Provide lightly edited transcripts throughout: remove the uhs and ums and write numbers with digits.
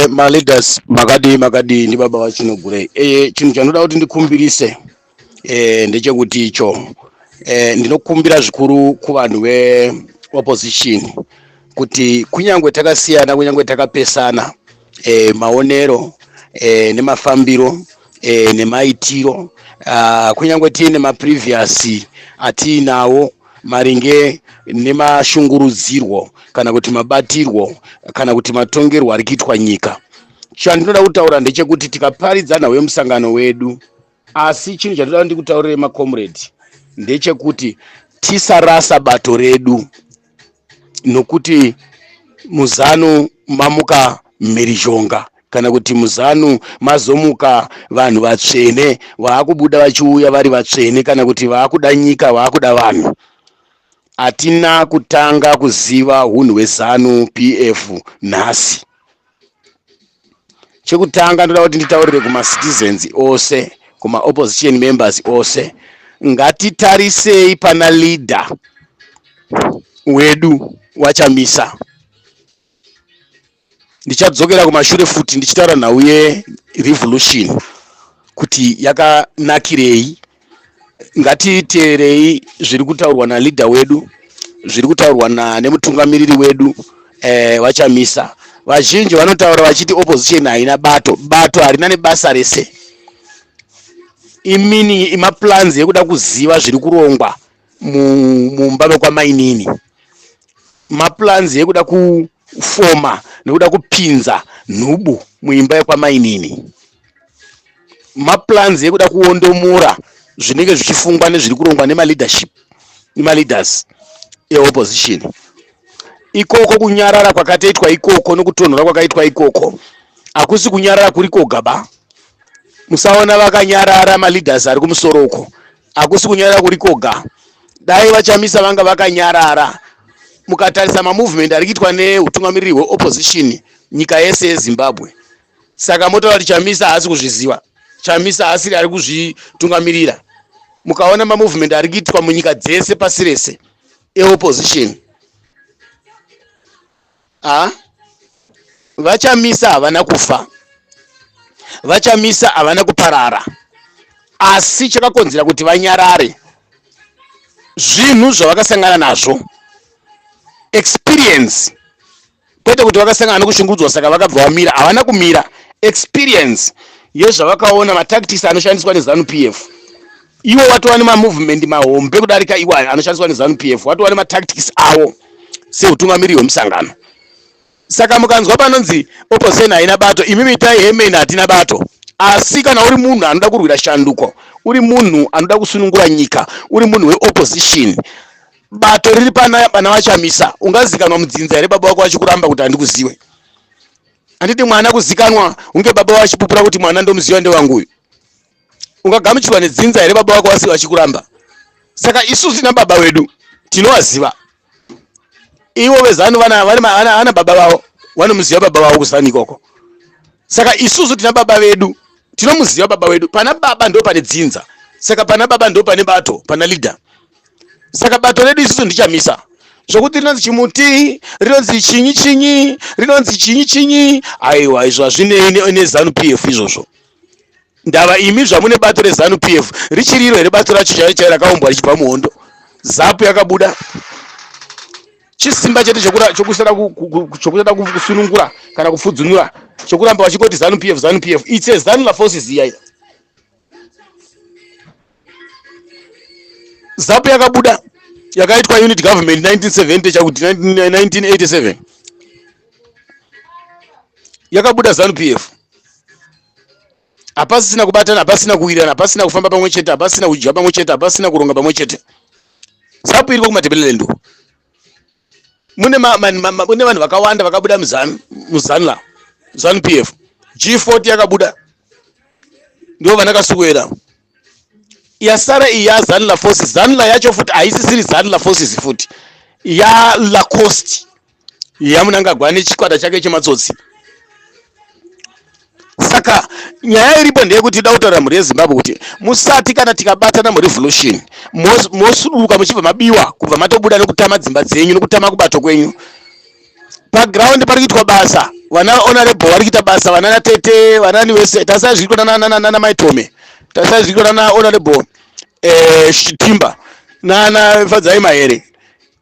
Maleaders makadii makadii ndibaba vachinogurei. Chinhu chandoda kuti ndikumbirise ndechekuti icho ndinokumbira zvikuru kuvanhu veopposition kuti kunyange takasiyana, kunyange takapesana maonero nemafambiro nemaitiro, kunyange tiine maprevious atiinawo maringe nemashungurudzirwo kana kuti mabatirwo kana kuti matongerwo ari kuitwa nyika. Chandinoda kutaura ndechekuti tikaparidza nhau yemusangano wedu, asi chinhu chandinoda ndikutaurire macomrade ndechekuti tisarasa bato redu, nokuti muzanu mamuka mhirizhonga kana kuti muzanu mazomuka vanhu vatsvene vaakubuda vachiuya vari vatsvene kana kuti vaakuda nyika, vaakuda vanhu. Hatina kutanga kuziva hunhu hweZanu PF nhasi. Chekutanga ndoda kuti nditaurire kumacitizens ose, kumaopposition members ose, ngatitarisei pana leader wedu waChamisa. Ndichadzokera kumashure futi ndichitaura nhau yerevolution kuti yakanakirei. Ngatiteerei zviri kutaurwa naleader wedu, zviri kutaurwa nemutungamiriri wedu vaChamisa. Vazhinji vanotaura vachiti opposition haina bato. Bato harina nebasa rese. Imini imaplans ekuda kuziva zviri kurongwa mumba mekwamainini, maplans ekuda kufoma nekuda kupinza nhubu muimba yekwamainini, maplans ekuda kuondomora zvinenge zvichifungwa nezviri kurongwa nemaleadership nemaleaders eopposition. Ikoko kunyarara kwakatoitwa ikoko nokutonhora kwakaitwa ikoko hakusi kunyarara kuri koga ba. Musaona vakanyarara maleaders ari kumusoro uko, hakusi kunyarara kuri koga. Dai vaChamisa vanga vakanyarara, mukatarisa mamovement ari kuitwa neutungamiriri hweopposition nyika yese yeZimbabwe, saka motaura kuti Chamisa haasi kuzviziva, Chamisa haasiri ari kuzvitungamirira. Mukaona mamovement ari kuitwa munyika dzese pasi rese eopposition, a vaChamisa havana kufa, vaChamisa havana kuparara, asi chakakonzera kuti vanyarare zvinhu zvavakasangana nazvo, experience, kwete kuti vakasangana nekushungurudzwa saka vakabva vamira. Havana kumira. Experience yezvavakaona, matactics anoshandiswa neZanu PF. Iwo watova nemamovement mahombe kudarika iwayo anoshandiswa neZanu PF, watova nematactics avo seutungamiriri hwemusangano. Saka mukanzwa panonzi opposition haina bato, imi mitai hemeni, hatina bato. Asi kana uri munhu anoda kurwira shanduko, uri munhu anoda kusunungura nyika, uri munhu weopposition, bato riri pana vaChamisa. Ungazikanwa mudzinza here baba vako vachikuramba kuti handikuziwe? Handiti mwana kuzikanwa unge baba vachipupura kuti mwana ndomuziva, ndewangu uyu? Ungagamuchirwa nedzinza here baba vako vasi vachikuramba? Saka isusu tina baba wedu, tinovaziva. Ivo veZanu vana baba vavo vanomuziva baba vavo kuZanu ikoko. Saka isusu tina baba vedu, tinomuziva baba wedu. Pana baba ndo pane dzinza, saka pana baba ndo pane bato, pana leader. Saka bato redu isusu ndiChamisa. Zvokuti rinonzi chimuti, rinonzi chinyi chinyi, rinonzi chinyi chinyi, aiwa, izvo hazvinei neZanu PF izvozvo. Ndava imi zvamune bato reZanu PF, richiriro here bato racho chaiyo chaiyo rakaumbwa richibva muhondo? ZAPU yakabuda chisimba chete chokusada kusunungura kana kupfudzunura, chokuramba vachingoti ZANU PF, ZANU PF. It's a ZANLA forces iya. ZAPU yakabuda yakaitwa unit government 1970, chakuti 1987 yakabuda ZANU PF. Hapasisina kubatana, hapasisina kuwirirana, hapasisina kufamba pamwe chete, hapasisina kudya pamwe chete, hapasisina kuronga pamwe chete. ZAPU iriko kuMatebeleland. Mune mune vanhu vakawanda vakabuda muZanu, muZANLA, ZANU PF. G40 yakabuda, ndo vana Kasuwera. Yasara iyi yaZANLA forces. ZANLA yacho futi haisisiri ZANLA forces futi, yaLacoste yaMunangagwa nechikwata chake chematsotsi. Saka nyaya iripo ndeyekuti da kutaurira mhuri yeZimbabwe kuti musati kana tikabatana murevolution mosuduruka muchibva mabiwa, kubva matobuda nekutama dzimba dzenyu, nekutama kubato kwenyu. Paground pari kuitwa basa. Vana honorable vari kuita basa, vana natete, vanani vese, tasai zviri kuitwa nana Maitome, tasai zviri kuitwa nana honorable Chitimba, nana Fadzai Mahere,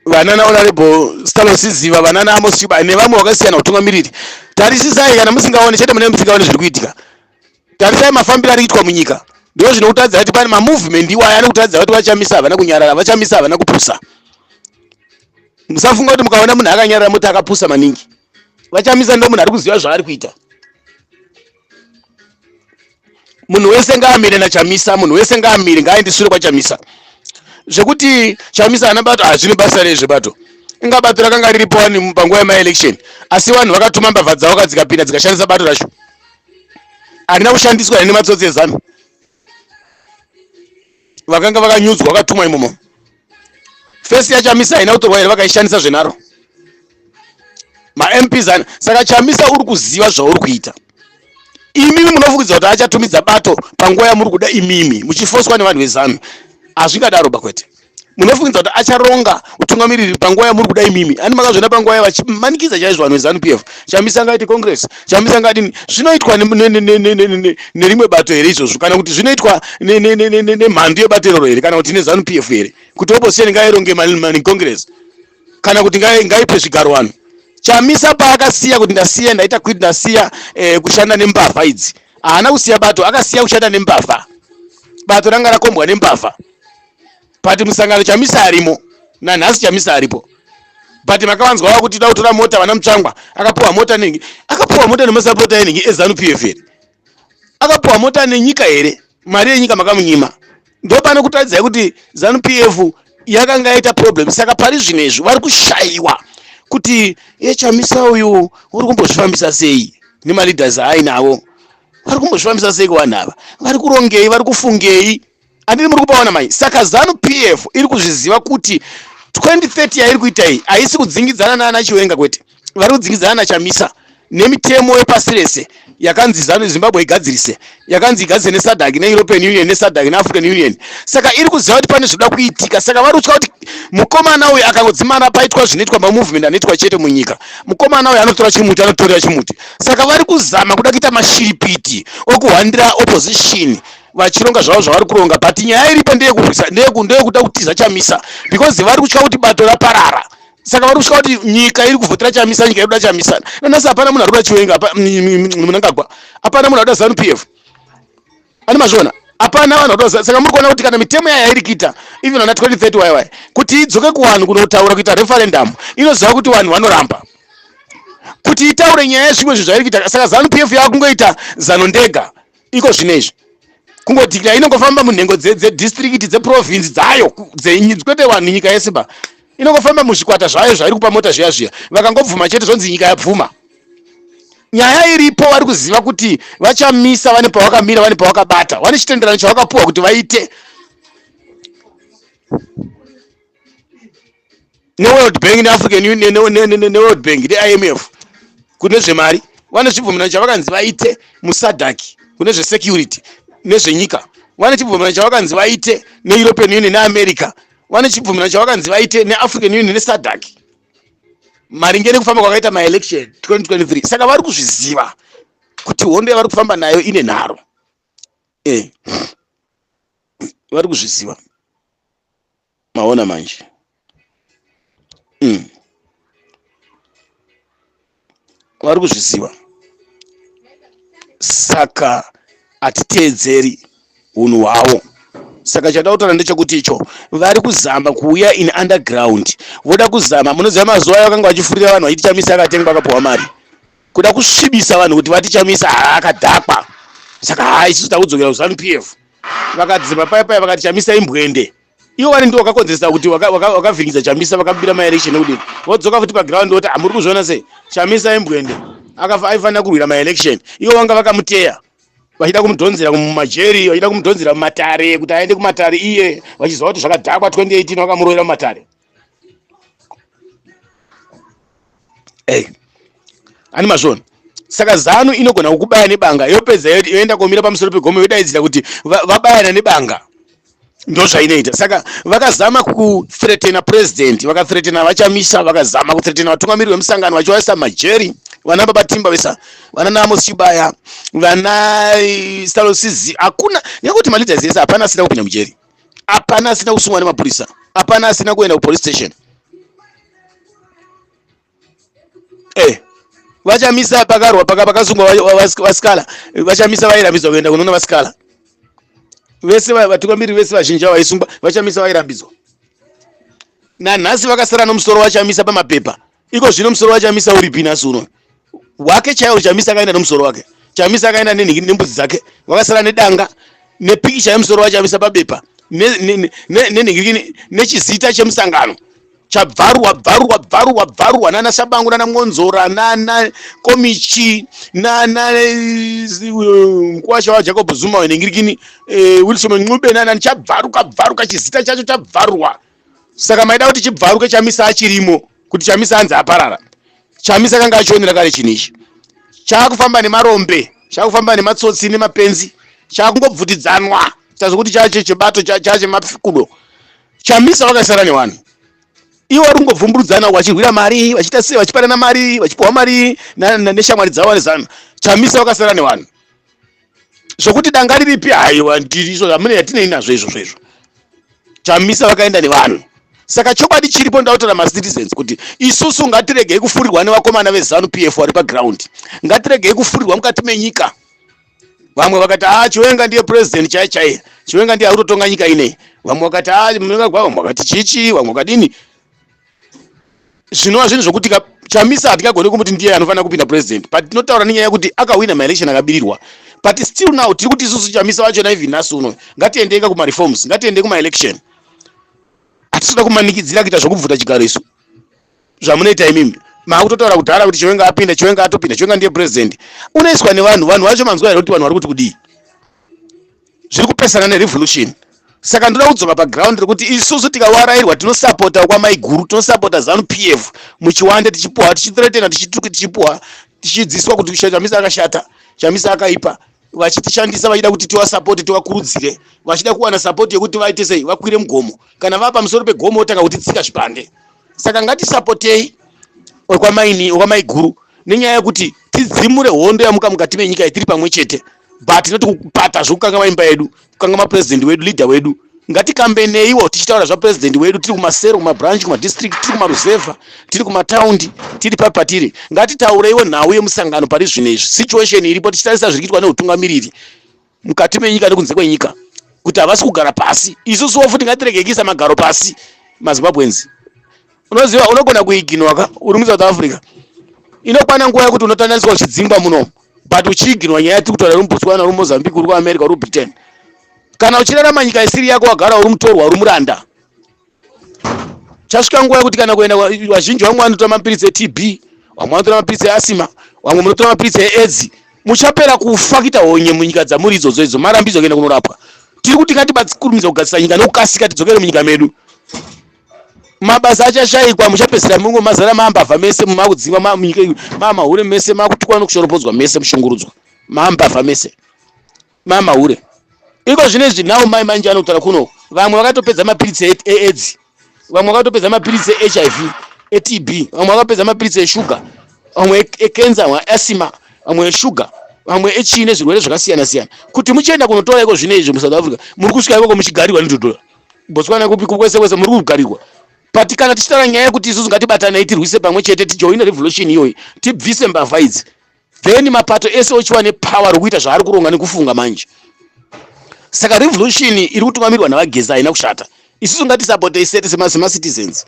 vanana honorable Stalo Siziva, vanana Amos Chiba nevamwe vakasiyana utungamiriri. Tarisisai, kana musingaoni chete mune musingaoni zviri kuitika. Tarisai mafambiro ari kuitwa munyika. Ndizvo zvinokutadzira kuti pane mamovement iwaya anokutadzira kuti vaChamisa havana kunyarara, vaChamisa havana kupusa. Musafunga kuti mukaona munhu akanyarara moti akapusa maningi. VaChamisa ndo munhu ari kuziva zvaari kuita. Munhu wese ngaamire naChamisa, munhu wese ngaamire, ngaaende sure kwaChamisa. Zvekuti Chamisa haana bato, hazvine basa rezvebato. Inga bato rakanga riripo wani panguva yemaelection, asi vanhu vakatuma mbavha dzavo kadzikapinda dzikashandisa bato racho. Harina kushandiswa here nematsotsi eZanu vakanga vakanyudzwa vakatumwa imomo? Fesi yaChamisa haina kutorwa here vakaishandisa zvenharo? MaMPs ani? Saka Chamisa uri kuziva zvauri kuita. Imimi munofungidza kuti achatumidza bato panguva yamuri kuda imimi muchifoswa nevanhu veZanu. Hazvingadaro bakwete. Munofungidza kuti acharonga utungamiriri panguva yamuri kuda imimi. Ani makazviona panguva yavachimanikidza chaizvo vanhu veZanu PF? Chamisa ngaite congress, Chamisa ngadini? Zvinoitwa nerimwe bato here izvozvo? Kana kuti zvinoitwa nemhandu yebato iroro here? Kana kuti neZanu PF here? Kuti opposition ngaironge mani congress, kana kuti ngaipe zvigaro vanhu. Chamisa paakasiya kuti ndasiya, ndaita quit, ndasiya kushanda nembavha idzi, haana kusiya bato, akasiya kushanda nembavha. Bato ranga rakombwa nembavha, but musangano Chamisa arimo nanhasi, Chamisa aripo. But makavanzwa vakuti da kutora mota, vana Mutsvangwa akapiwa mota nengi, akapiwa mota nemasapota enhingi eZanu PF here? Akapiwa mota nenyika here? Mari yenyika makamunyima. Ndopano kutaridzai kuti ZANU PF yakanga yaita problem. Saka pari zvino izvi vari kushayiwa kuti yeChamisa uyu uri kumbozvifambisa sei nemaleaders aainavo, vari kumbozvifambisa sei kuvanhu ava, vari kurongei, vari kufungei? Handiti muri kupaona mai? Saka ZANU PF iri kuzviziva kuti 2030 yairi kuita iyi haisi kudzingidzana naana Chiwenga, kwete, vari kudzingidzana naChamisa nemitemo yepasi rese yakanzi ZANU Zimbabwe igadzirise, yakanzi igadzirise neSADC, neEuropean Union, neSADC, neAfrican Union. Saka iri kuziva kuti pane zvinoda kuitika. Saka vari kutya kuti mukomana uyu akangodzimara paitwa zvinoitwa mamovement anoitwa chete munyika, mukomana uyu anotora chimuti, anotorera chimuti. Saka vari kuzama kuda kuita mashiripiti okuhwandira opposition vachironga zvavo zvavari kuronga. But nyaya iripo ndeyekurwisa, ndeyekuda kutiza Chamisa, because vari kutya kuti bato raparara. Saka vari kutya kuti nyika iri kuvhotera Chamisa, nyika iri kuda Chamisa. Nanhasi hapana munhu ari kuda Chiwenga, Mnangagwa, hapana munhu ari kuda ZANU PF. Ani mazviona? Hapana vanhu vari kuda. Saka muri kuona kuti kana mitemo yayo yairi kuita even ana 2030 YY kuti idzoke kuvanhu kunotaura, kuita referendum, inoziva kuti vanhu vanoramba kuti itaure nyaya yezvimwe zvinhu zvairi kuita. Saka ZANU PF yakungoita zano ndega iko zvino izvi, kungodhikira inongofamba munhengo dzedistrict, dzeprovince dzayo, kwete vanhu nyika yese ba. Inongofamba muzvikwata zvayo zvairi kupa mota zviya zviya. Vakangobvuma chete, zvonzi nyika yabvuma. Nyaya iripo, vari kuziva kuti vaChamisa vane pavakamira, vane pavakabata, vane chitenderano chavakapuwa kuti vaite neWorld Bank, neAfrican Union, neWorld Bank, neIMF kune zvemari. Vane chibvumirano chavakanzi vaite muSADC kune zvesecurity nezvenyika. Vane chibvumirano chavakanzi vaite neEuropean Union, neAmerica. Vane chibvumirano chavakanzi vaite neAfrican Union, neSADC maringe nekufamba kwakaita maelection 2023. Saka vari kuzviziva kuti hondo yavari kufamba nayo ine nharo. Vari kuzviziva. Maona manje? Vari kuzviziva. Saka hatiteedzeri unhu hwavo. Saka chada kutaura ndechekuti icho vari kuzama kuuya in underground, voda kuzama. Munoziva mazuva ayo vakanga vachifurira vanhu vachiti Chamisa akatengwa, akapiwa mari, kuda kusvibisa vanhu kuti vati Chamisa akadhakwa. Saka ha, isusu takudzokera kuZANU PF. Vakadzima paya paya vakati Chamisa imbwende. Ivo vari ndivo vakakonzeresa kuti wakavhiringidza Chamisa, vakabira maelection nekudini. Vodzoka futi paground voti, hamuri kuzviona sei, Chamisa imbwende, aifanira kurwira maelection. Ivo vanga vakamuteya vachida kumudhonzera mumajeri, vachida kumudhonzera mumatare kuti aende kumatare, iye vachiziva kuti zvakadhakwa 2018 vakamurovera mumatare. Hey. Ani mazviona? Saka ZANU inogona kukubaya nebanga, yopedza yoenda komira pamusoro pegomo, yodaidzira kuti vabayana nebanga. Ndozvainoita. Saka vakazama kuthreatena president, vakathreatena vaChamisa, vakazama kuthreatena vatungamiriri vemusangano vachivaisa majeri. Vana baba Timba vesa, vana Namos Chibaya, vana Stalosizi, hakuna nekuti maleaders ese hapana asina kupinda mujeri, hapana asina kusungwa nemapurisa, hapana asina kuenda kupolice station. Eh, vachamisa pakarwa paka pakasungwa vasikala, vachamisa vairambidzwa kuenda kunoona vasikala vese, vatungamiri vese vazhinji vaisungwa, vachamisa vairambidzwa. Nanhasi vakasara nomusoro wachamisa pamapepa. Iko zvino musoro wachamisa uripi nhasi uno? Wake chaiwo Chamisa akaenda nomusoro wake. Chamisa akaenda nembudzi dzake, vakasara nedanga nepikicha yemusoro wachamisa pabepa nenhingirikini nechizita chemusangano chabvarurwa bvarurwa bvarurwa bvarurwa nana Shabangu, nana Mwonzora, nana Komichi, nana mukwasha waJacob Zuma wenhingirikini, Wilson Ncube, nana chabvaruka bvaruka chizita chacho chabvarurwa. Saka maida kuti chibvaruke Chamisa achirimo, kuti Chamisa anzi aparara? Chamisa kanga achionera kare chinhu ichi chaakufamba nemarombe, chaakufamba nematsotsi nemapenzi, chaakungobvutidzanwa chazokuti chache chebato chachemakudo. Chamisa vakasara nevanhu ivo vari kungobvumburudzana vachirwira mari, vachiita sei, vachipanana mari, vachipiwa mari neshamwari dzavo nezano. Chamisa vakasara nevanhu zvokuti danga riripi? Haiwa, ndiriso hamune yatinei nazvo izvozvo izvo. Chamisa vakaenda nevanhu. Saka chokwadi chiripo, ndautaura macitizens kuti isusu ngatiregei kufurirwa nevakomana veZANU PF vari paground, ngatiregei kufurirwa mukati menyika. Vamwe vakati, "A, Chiwenga ndiye president chai chai, Chiwenga ndiye akutotonga nyika inei." Vamwe vakati, "A, Mnangagwa." Vamwe vakati chichi, vamwe vakadini. Zvinova zvinhu zvokuti Chamisa hatingagoni kumuti ndiye anofanira kupinda president, but tinotaura nenyaya yekuti akahwina maelection akabirirwa. But still now tiri kuti isusu Chamisa vachona, even nhasi uno, ngatiendei kumareforms, ngatiendei kumaelection. Hatisi kumanikidzira kuita zvokubvuta chigaro isu zvamunoita imimi. Maakutotaura kudhara kuti Chiwenga apinda, Chiwenga atopinda, Chiwenga ndiye president. Unoiswa nevanhu, vanhu vacho manzwa here kuti vanhu vari kuti kudii? Zviri kupesana nerevolution. Saka ndoda kudzoka paground rekuti isusu tikawarayirwa, tinosapota kwamaiguru, tinosapota ZANU PF muchiwande, tichipuhwa, tichithreatena, tichituki, tichipuhwa, tichidzidziswa kuti Chamisa akashata, Chamisa akaipa, vachitishandisa vachida kuti tiwasapote, tiwakurudzire, vachida kuwana sapoti yekuti vaite sei, vakwire mugomo. Kana vava pamusoro pegomo, votanga kutitsika zvipande. Saka ngatisapotei kwamaini, kwamaiguru, nenyaya yekuti tidzimure hondo yamuka mukati menyika yetiri pamwe chete, but noti kupata zvokukanga maimba edu, kukanga mapurezidendi wedu, leader wedu. Ngatikambeneiwo tichitaura zvapurezidendi wedu tiri kumasero, kumabranch, kumadistrict, tiri kumaruzevha, tiri kumataundi, tiri papi patiri. Ngatitaureiwo nhau yemusangano pari zvino izvi, situation iripo, tichitarisa zviri kuitwa neutungamiriri mukati menyika nekunze kwenyika, kuti havasi kugara pasi. Isusuwo futi ngatiregei kuisa magaro pasi maZimbabweans. Unoziva, unogona kuiginwa ka uri muSouth Africa. Inokwana nguva yekuti unotandaniswa uchidzingwa munomu, but uchiiginwa nyaya yatiri kutaura, uri muBotswana, uri muMozambique, uri kuAmerica, uri kuBritain. Kana uchirarama nyika isiri yako, wagara uri mutorwa, uri muranda. Chasvika nguva yekuti kana kuenda, vazhinji vamwe vanotora mapiritsi eTB, vamwe vanotora mapiritsi easthma, vamwe munotora mapiritsi eAIDS. Muchapera kufa kuita honye munyika dzamuri idzodzo idzo, marambidzwa kuenda kunorapwa. Tiri kuti ngatibakurumidza kugadzisa nyika nokukasika, tidzokere munyika medu. Mabasa achashayikwa, muchapedzisira mungo mazara mambavha mese, makudzingwa munyika, mamahure mese, makutukwa nokushoropodzwa mese, mushungurudzwa, mambavha mese, mamahure. Iko zvino izvi nhau mai manje anotaura kuno, vamwe vakatopedza mapiritsi eAIDS, vamwe vakatopedza mapiritsi eHIV, eTB, vamwe vakapedza mapiritsi eshuga, vamwe ekenza, vamwe asthma, vamwe eshuga, vamwe echii, nezvirwere zvakasiyana siyana. Kuti muchienda kunotora iko zvino izvi muSouth Africa, muri kusvika ikoko muchigarirwa nedhodora. Botswana kupi, kwese kwese muri kugarirwa. But kana tichitaura nyaya yekuti isusu ngatibatanei, tirwise pamwe chete, tijoine revolution iyoyi, tibvise mbavha idzi, then mapato ese ochiwa nepower rokuita zvaari kuronga nekufunga manje. Saka revolution iri kutungamirwa navaGeza haina kushata. Isusu ngatisapotei sete semacitizens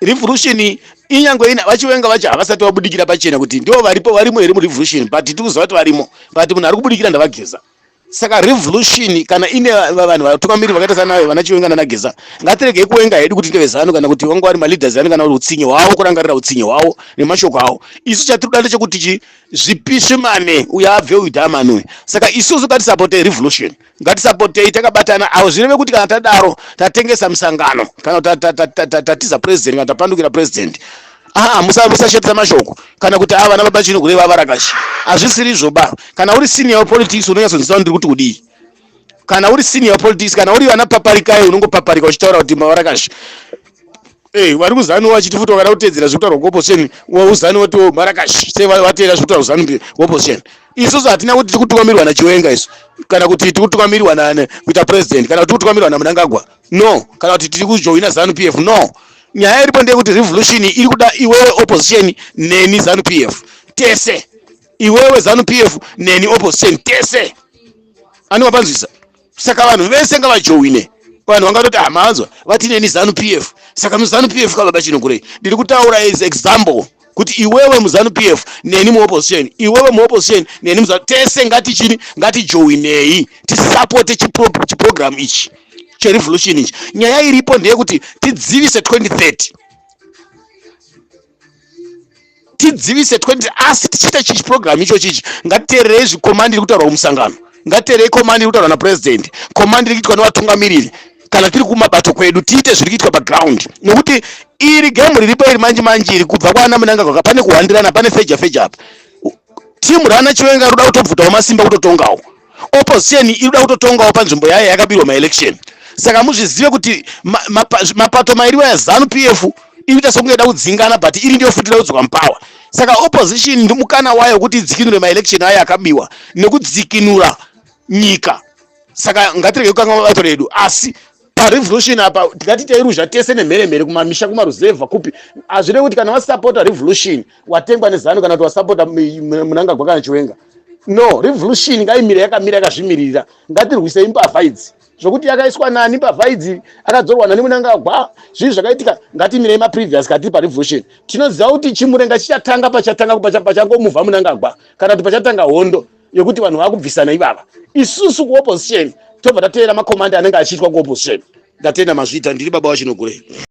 revolution. Inyange ina vaChiwenga vacho havasati vabudikira pachena kuti ndivo varipo, varimo here murevolution, but tiri kuziva kuti varimo. But munhu ari kubudikira ndavaGeza. Saka revolution kana ine vanhu vatungamiriri vakaita sana vana Chiwenga nanaGeza, ngatiregei kuwenga hedu kuti ndevezanu, kana kuti vanga vari maleaders ani, kana kuti utsinye hwavo, kurangarira utsinye hwavo nemashoko avo. Isu chatiri kuda ndechekuti chi zvipiswe mane uyo abve, uyu dhamani uyu. Saka isusu ngatisapotei revolution, ngatisapotei takabatana. Avo zvireve kuti kana tadaro tatengesa musangano, kana tatiza president, kana tapandukira president. Aa, musashatisa mashoko, kana kuti ava vana baba chino kureva varakashi, hazvisiri izvo ba. Kana uri senior politics, unonyatsonzwisisa kuti ndiri kuti kudii. Kana uri senior politics, kana uri vana paparikai, unongopaparika uchitaura kuti mavarakashi. Eh, vari kuzanu vachiti futi vakada kutedzera zviri kutaurwa kuopposition, uzanu votiwo marakashi se vateera zviri kutaurwa kuzanu opposition. Isusu hatina kuti tiri kutungamirwa naChiwenga isu, kana kuti tiri kutungamirwa na kuita president, kana kuti tiri kutungamirwa naMnangagwa, no, kana kuti tiri kujoina Zanu PF, no. Nyaya iripo ndeyekuti revolution iri kuda iwewe opposition neni Zanu PF tese, iwewe Zanu PF neni opposition tese. Ani wapanzwisa? Saka vanhu vese ngavajoine. Vanhu vangatoti hamanzwa ah, vati neni Zanu PF, saka muZanu PF kababa Chinogurei. Ndiri kutaura as example kuti iwewe muZanu PF neni muopposition, iwewe muopposition neni muZanu, tese ngatichini, ngatijoinei tisapote chiprogram ichi cherevolution ichi. Nyaya iripo ndeyekuti tidzivise 2030, tidzivise 20, asi tichiita chichi program icho chichi. Ngatiteererei zvikomandi iri kutaurwa kumusangano, ngatiteererei komandi iri kutaurwa napresident, komandi iri kuitwa nevatungamiriri. Kana tiri kumabato kwedu, tiite zviri kuitwa paground, nokuti iri gemu riripo iri manje manje iri kubva kwana Mnangagwa, pane kuhandirana, pane feja feja apa. Timu rana Chiwenga ruda kutobvutawo masimba kutotongawo, opposition iri kuda kutotongawo panzvimbo yayo yakabirwa maelection. Saka muzvizive kuti mapato mairi aya, Zanu PF iri kuita sekunge ida kudzingana, but iri ndiyo futi ida kudzoka mupower. Saka opposition ndimukana wayo wekuti idzikinure maelection ayo akabiwa nekudzikinura nyika. Saka ngatirege kukanga mabato redu, asi parevolution apa tingatitei ruzha tese nemheremhere kumamisha, kumaruzevha, kupi. Hazvirevi kuti kana wasapota revolution watengwa neZanu, kana kuti wasapota Mnangagwa kana Chiwenga, no. Revolution ngaimire yakamira, yakazvimirira. Ngatirwisei mbavha idzi, zvokuti yakaiswa nani mbavha idzi, akadzorwa nani Mnangagwa, zvii zvakaitika. Ngatimirei maprevious katiri parevolution. Tinoziva kuti chimurenga chichatanga pachatanga pachangomuvha Mnangagwa, kana kuti pachatanga hondo yekuti vanhu vakubvisana ivava. Isusu kuopposition tobva tateera makomandi anenge achiitwa kuopposition. Ndatenda, mazviita. Ndiri baba waChinogurei.